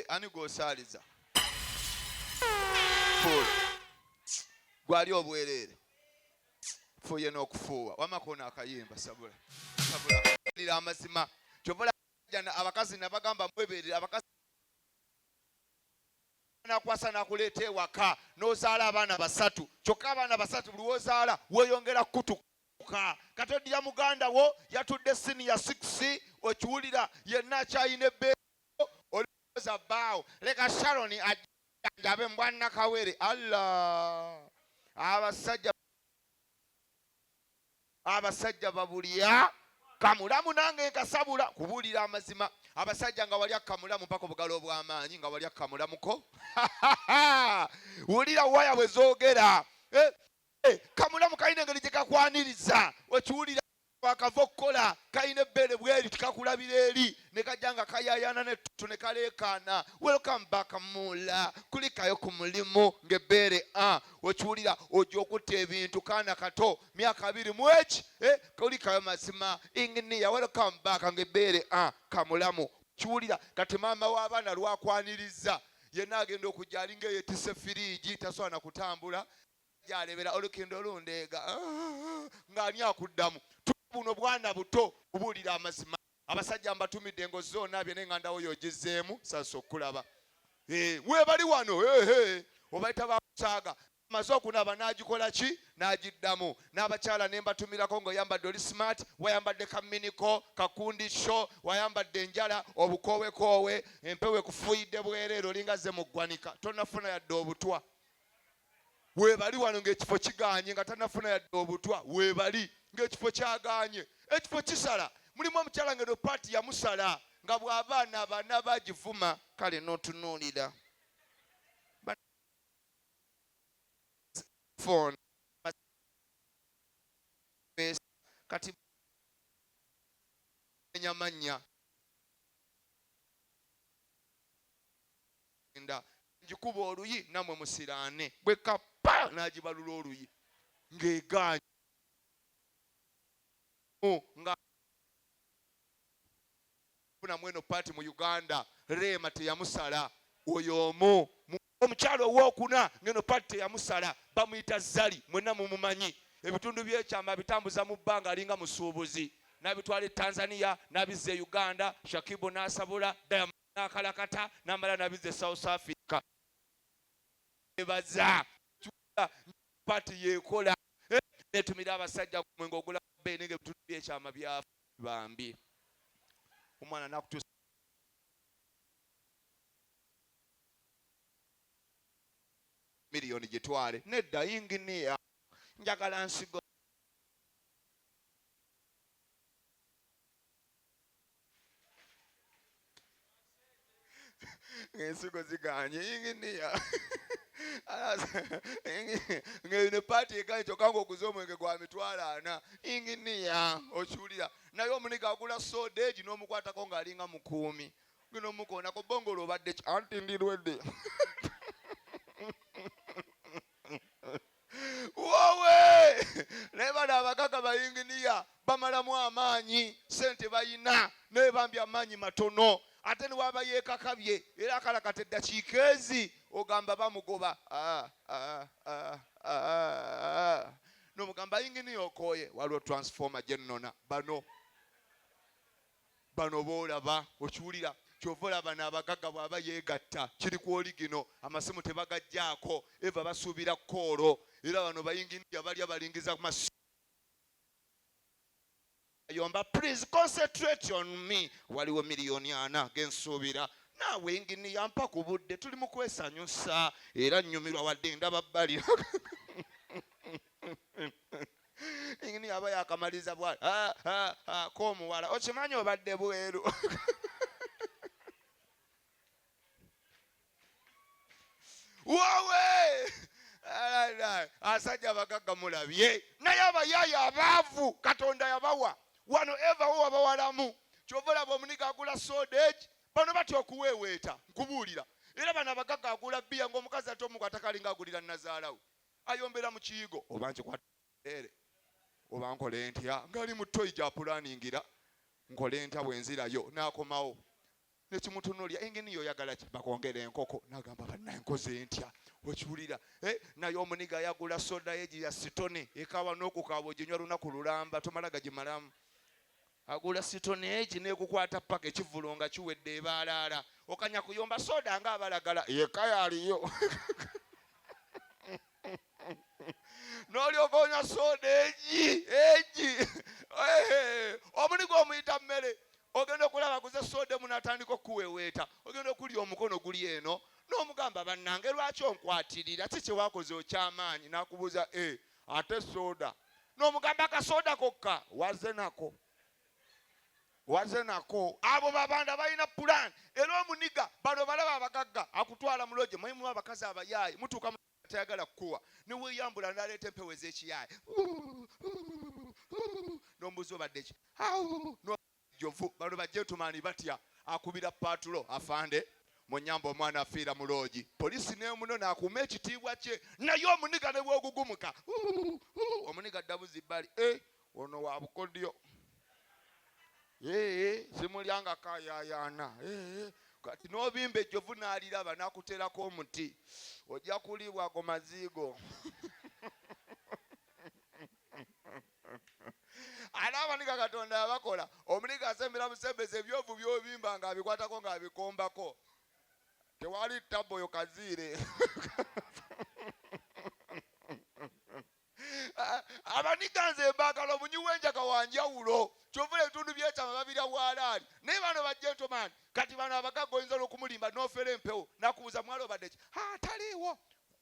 Ani gw'osaaliza? Fuula. Gwali obwereere. Fuuye n'okufuuwa. Wamma koona akayimba sabula. Sabula. Lira amazima. Kyova abakazi nabagamba mwebeerere abakazi nakwasa nakuleeta ewaka n'ozaala abaana basatu kyokka abaana basatu buli wozaala weeyongera kukutuka kati oddira muganda wo yatudde siniya 6 okiwulira yenna akyayina ebbe Olowooza bbaawo leka Sharon ajjanjabe mbwa Nakawere. Allah! Abasajja abasajja babulya kamulamu nange nkasabula kubuulira amazima abasajja nga walya kamulamu mpaka obugalo obw'amaanyi nga walya kamulamuko wulira waya bwe zoogera eh, eh, kamulamu kalina engeri gye kakwaniriza okiwulira Wakava okukola kalina ebbeere bweri tikakulabira eri ne kajja nga kayayaana nettutu ne kaleekaana welcome back mula kulikayo ku mulimu ng'ebbeere a okiwulira ojja okutta ebintu kaana kato myaka abiri mu eki eh, kulikayo mazima inginiya welcome back ng'ebbeere a kamulamu kiwulira kati maama w'abaana lwakwaniriza yenna agenda okujja alinga eyetise firiigi tasobola na kutambula gyalebera olukindo lundeega ah, ng'ani akuddamu buno bwana buto kubuulira amazima abasajja mbatumidde ngo zonaabye naye nga ndawo yogizzeemu sasa okukulaba eh, webali wano obayita bakusaaga maze okunaaba n'agikola ki n'agiddamu n'abakyala ne mbatumirako ng'oyambadde oli smart wayambadde kaminiko kakundi sho wayambadde enjala obukoowekoowe empewo ekufuuyidde bwereere olinga ze mu ggwanika tonafuna yadde obutwa Webali wano ng'ekifo kigaanye nga tanafuna yadde obutwa. Webali ng'ekifo kyagaanye, ekifo kisala. Mulimu omukyala ng'eno paati yamusala nga bw'aba anaaba anaaba agivuma. Kale n'otunuulira phone kati menya mannya nda ngikuba oluyi namwe musiraane bwe kappa n'agibalula oluyi ng'egaanye nga funamu eno paati mu Uganda Rema teyamusala oyo omu omukyalo owokuna ngeno paati teyamusala bamuyita Zali mwenna mumumanyi ebitundu by'ekyama abitambuza mu bbanga alinga musuubuzi n'abitwala e Tanzania n'abizza e Uganda Shakibu n'asabula Diamond n'akalakata n'amala n'abizza e South Africa ebaza paati yeekola eh, netumira abasajja mwenge ogula bbeene ng'ebitundu by'ekyama byafa bambi omwana nakutuusa miliyoni gitwale nedda yinginiya njagala nsigo ng'ensigo ziganye yinginiya ng'eno paati eganye kyokka ng'oguze omwenge gwa mitwalo ana yinginiya okiwulira naye omuniga agula soda egi n'omukwatako ng'alinga mukuumi gino omukoonako bongolo obadde ki anti ndirwedde wowe naye bano abagaga bayinginiya bamalamu amaanyi sente bayina naye bambi amaanyi matono ate niwaba yekakabye era akalakata eddakiika ezi ogamba bamugoba ah, ah, ah, nomugamba yinginiya okooye waliwo transformer gyenona bano Bano boolaba okiwulira kyova olaba nabagagga bwaba yegatta kiri ku oligino amasimu tebagajjaako eva basuubira koolo era bano bayinginiya balya balingiza masimu yomba please concentrate on me waliwo miliyoni ana gensuubira naawe inginiya mpa ku budde tuli mu kwesanyusa era nnyumirwa wadde ndaba bbali Ingini aba yakamaliza bwa ko omuwala okimanyi obadde bweru wowe asajja abagagga mulabye naye abayaaya abaavu katonda yabawa wano eva wo wabawalamu kyova olaba omuniga agula soda egi bano batya okuweeweeta nkubuulira era bano abagagga agula bbiya ngaomukazi ate omugu atakalinga agulira nazaalawe ayombera mu kiyigo oba nkikwata oba nkole ntya ngali mu toyi gyapulaningira nkole ntya bwe nzirayo n'akomawo Nekimutunulira engeni yoyagala ki bakwongera enkoko nagamba bannaye nkoze ntya okiwulira eh, naye omuniga yagula soda ye gya sitone ekawa n'okukaaba oginywa lunaku lulamba tomala gagimalamu agula sitone egi nekukwata paka ekivvulo nga kiwedde ebaalaala okanya kuyomba soda nga abalagala yeka yaliyo n'olyoka onywa soda egi egi omuniga omuyita mmere ogenda okulaba aguze soda emu n'atandika okukuweweeta ogenda okulya omukono guli eno n'omugamba bannange lwaki onkwatirira ki kyewakoze okyamaanyi n'akubuuza e ate soda n'omugamba akasoda kokka waze nako waze nako abo babanda balina pulaani era omuniga bano balaba abagagga akutwala muloje mulimu abakazi abayaaye mutuuka tayagala kukuwa neweyambula naleeta empewo ez'ekiyaaye n'omubuuzi obadde ki jovu bano bajentumani batya akubira paatulo afande munyamba omwana afiira mu loogi poliisi nemuno nakuuma ekitiibwa kye naye omuniga ne bwogugumuka omuniga ddabuzi bbali eh, ono wa bukodyo eh, simulyanga kayayaana eh, kati n'obimba ejjovu n'aliraba n'akuteerako omuti ojja kuliibwa ago maziigo ate abaniga katonda yabakola omuniga asembera busembeza ebyovu byobimba nga abikwatako nga abikombako tewali tabbo oyo kaziire abaniga nze mbagala omunywi w'enjaga wanjawulo kyovula ebitundu byekyama babirya waalaali naye bano ba gentleman kati bano abagagga oyinza n'okumulimba n'ofera empewo nakubuuza mwala obadde ki ataliiwo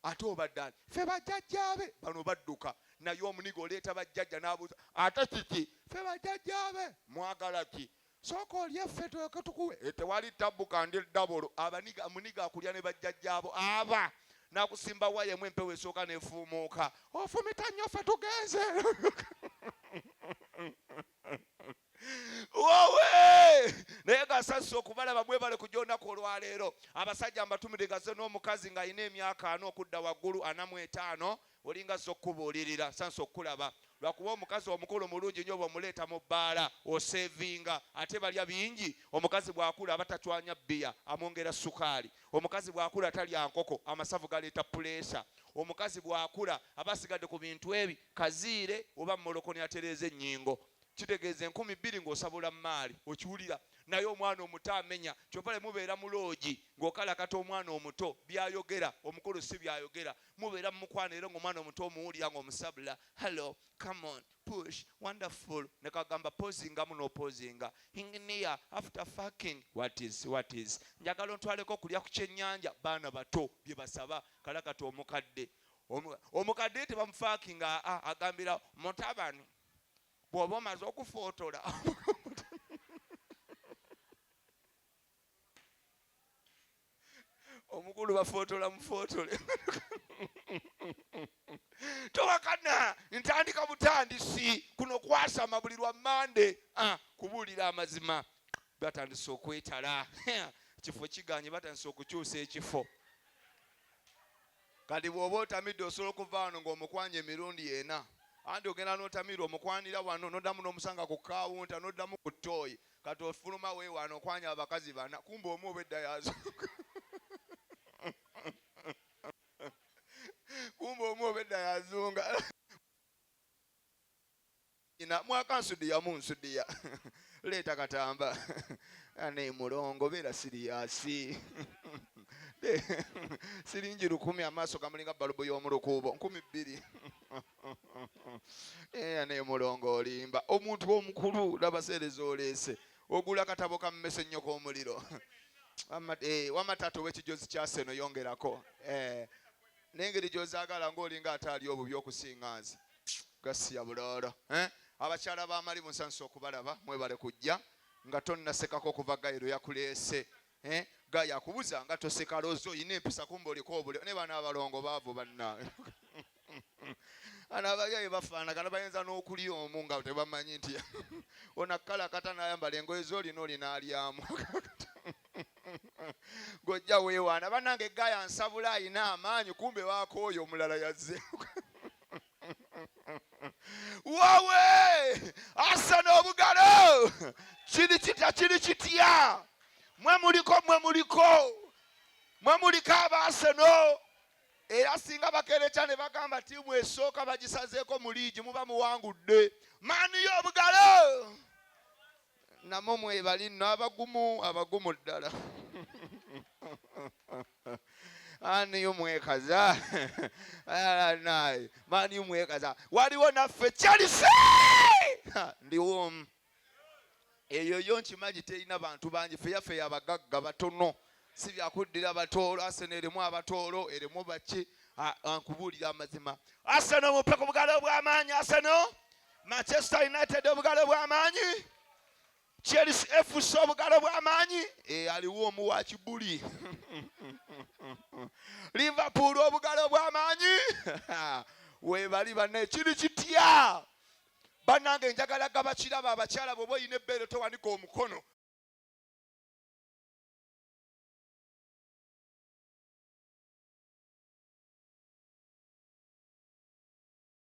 ate obadde ani ffe bajjajjaabe bano badduka naye omuniga oleeta bajjajja n'abuuza ate kiki ffe bajjajjaabe mwagala ki sooka olye ffe tulyoke tukuwe eh, tewali tabbu kandi dabolo abaniga muniga akulya ne bajjajjaabo aba nakusimba waya emu empewo esooka nefuumuuka ofumita nnyo ffe tugenze wowe naye gasasise okubalaba mwebale kujja olunaku olwaleero abasajja mbatumire gaze n'omukazi ng'alina emyaka ana okudda waggulu 45 Olinga azze okukubuulirira. Nsanyuse okukulaba. Lwakuba omukazi omukulu mulungi nnyo bw'omuleeta mu bbaala oseevinga ate balya bingi. Omukazi bw'akula aba tacwanya bbiya amwongera ssukaali. Omukazi bw'akula talya nkoko amasavu galeeta puleesa. Omukazi bw'akula aba asigadde ku bintu ebi kaziire oba mmolokoni atereeza ennyingo. Kitegeeza 2000 ng'osabula mmaali. Okiwulira? Naye omwana omuto amenya. Ky'ova laba mubeera mu loogi ng'okalakata omwana omuto by'ayogera omukulu si by'ayogera. Mubeera mu mukwano era ng'omwana omuto omuwulira ng'omusabula hello come on push wonderful ne kagamba pozingamu n'opozinga inginiya after fucking what is what is njagala ontwaleko okulya ku kyennyanja baana bato bye basaba kalakata omukadde omukadde tebamufakinga aa agambira mutabani bw'oba omaze okufootola omukulu bafootola mufootole towakana ntandika butandisi kuno kwasama buli lwa mande ah, kubuulira amazima batandise okwetala ekifo kiganye batandise okukyusa ekifo kati bw'oba otamidde osobola okuva wano ng'omukwanya emirundi ena anti ogenda n'otamirwa omukwanira wano noddamu n'omusanga ku kawunta noddamu ku ttooyi Kati ofuluma wewaana okwanya abakazi bana kumbe omu obwedda yazunga kumbe omu obwedda yazunga nyina mwaka nsudiya mu nsudiya leeta katamba ane mulongo beera siriyasi siringi lukumi amaaso gamulinga balubu y'omulukuubo 2000 Eh, naye mulongo olimba omuntu omukulu laba seere zoleese ogula katabo ka mmese nnyo k'omuliro eh, wamma taata ow'ekijozi kya seno yongerako eh, n'engeri gy'ozaagala ng'olinga ate ali obubi okusinga nze gasiya buloolo abakyala b'amalibu nsansa okubalaba mwebale kujja nga tonnasekako okuva gayiro yakuleese Eh, gaya akubuza nga toseka loozi olina empisa kumba oliko obule ne bano abalongo baavu banna ano abayaye bafaanagana bayinza n'okulya omu nga tebamanyi nti ona kalakata nayambala engoye zolina olina alyamu gojja weewaana banange gaya nsabula alina amaanyi kumbe waakooyo omulala yazze wawe asana obugalo kiri kitya kiri kitya Mwe muliko, mwe muliko, mwe muliko aba Arsenal. Era singa bakerekya ne bagamba ttiimu esooka bagisazeeko mu liigi, muba muwangudde. Maani y'obugalo namwe mwebali nno abagumu, abagumu ddala. Man U mwekaza, Man U mwekaza. Waliwo naffe Chelsea, ndiwo omu. Eyo yo nkimanyi terina bantu bangi, ffe yaffe yabagagga batono, si byakuddira batoolo. Arsenal erimu abatoolo, erimu baki. Nkubuulira amazima, Arsenal mupe ku bugalo obw'amaanyi. Arsenal, Manchester United obugalo bw'amaanyi, Chelsea FC obugalo bw'amaanyi. Aliwo omu wa kibuli. Liverpool obugalo bw'amaanyi webali. Banne, kiri kitya bannange? Njagala gaba kiraba abakyala, bw'oba oyina ebbeere towanika omukono.